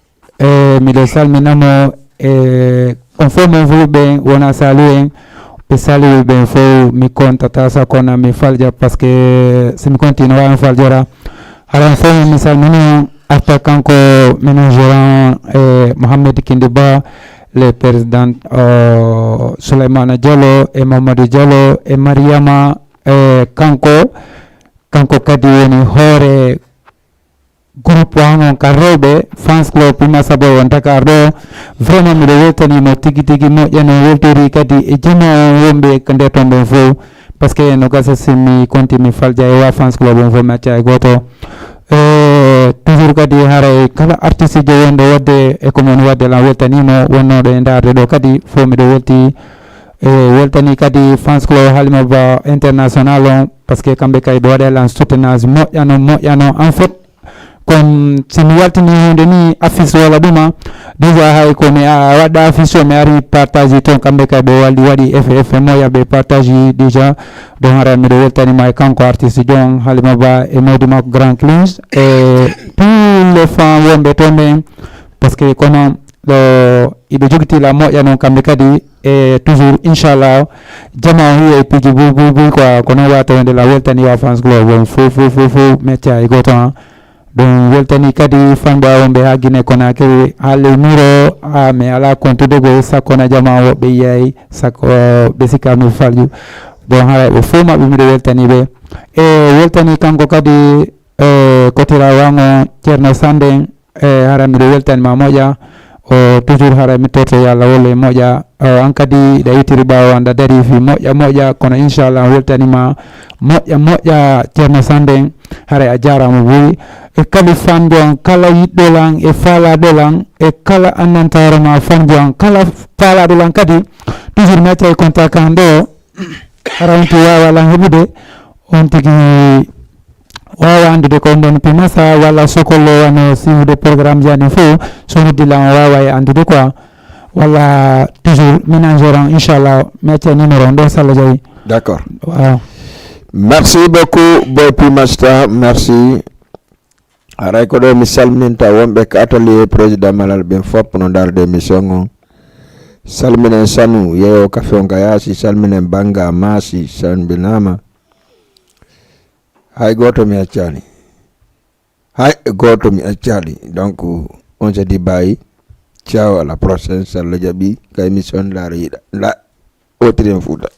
Miɗo salminamo e on fof mon fof ɓen wona sali en. Ɓe sali ɓen fof mi kontata sa kona mi falja parce que si mi continue wa mi faljora. Haran fof mi salmini on arta kanko minen gérant e Mohamed Kindiba, le président Souleymana Diallo e Mamadou Diallo e Mariama e kanko kanko kadi woni hoore groupe wano ka rewɓe fans club Pima Saboy on Dakar ɗo. Vraiment miɗo weltanimo tigi tigi moƴƴano weltori kadi e jama on wonɓe ko nde ton ɗon fof. Parce que no gasa si mi konti mi falja e wa fans club on fof mi acca e goto. E toujours kadi haray kala artiste jo wonɗo wadde e ko mon wadde lan weltanimo wonnoɗo e darde ɗo kadi fof miɗo welti. E weltani kadi fans club Halima Ba international on parce que kamɓe kay ɓe waɗa lan soutenance moƴƴano moƴƴano en fait. Comme si mi waltini hunde ni affiche wala ɗuma déjà hay ko mi waɗɗa affiche o mi ari mi partage ton kamɓe kay ɓe walli waɗi effet effet moƴƴa ɓe partage déjà. Donc hara miɗo weltanima e kanko artiste jon Halima Ba e mawdi makko grand clinge e tous les fans wonɓe ton ɓen. Parce que kono ɗo iɓe jogiti la moƴƴa noon kamɓe kadi. E toujours inchallah, jama o hiya e piiji buy buy buy quoi, ko noon wata wonde la weltani wa fans club on fof fof fof fof, mi acca e gooto. Ɗum weltani kadi fanɓe wonɓe haa Guinée Conakry, haa ley muro, haa mi alaa kontude goy, sakko na jama o woɓɓe yiyay, sakko ɓe sikka mi falju. Donc haray ɓe fof maɓɓe miɗo weltani ɓe. E weltani kanko kadi, e kotira wango Ceerno Sanden, e hara miɗo weltani ma moƴƴa. O toujours hara mi torto yo Allah walla e moƴƴa. O an kadi ɗa yitiri ɓaawo an ɗa dari fi moƴƴa moƴƴa, kono inchallah weltani ma moƴƴa moƴƴa Ceerno Sanden. Haray a jaaraama buy. E kala fanjo an, kala yiɗɗo lan, e faalaɗo lan, e kala annantaare ma fanjo an, kala faalaɗo lan kadi, toujours mi accay contact an ɗo. Hara on tigi waawa lan heɓude, on tigi waawa anndude ko on ɗon pimasa walla sokollo wano siiwude programme ji aɗen fof, so noddi lan o waawa e anndude quoi. Walla toujours ménager on, inchallah mi acca numéro on ɗo salla jawi. D'accord. Waaw. Merci beaucoup, Boy P Master. Merci. Haray ko ɗo mi salminta wonɓe ka atelier président Malal ɓen fof no ndarde émission on. Salminen Sanu yeeyo kafe on ka yaasi, salminen Banga Maasi, salminaama. Hay gooto mi accaani. Hay gooto mi accaani. Donc on se dit bye. Ciao, à la prochaine, so Allah jaɓi, ka émission Ndaara Yiɗa. La Autre Fouta.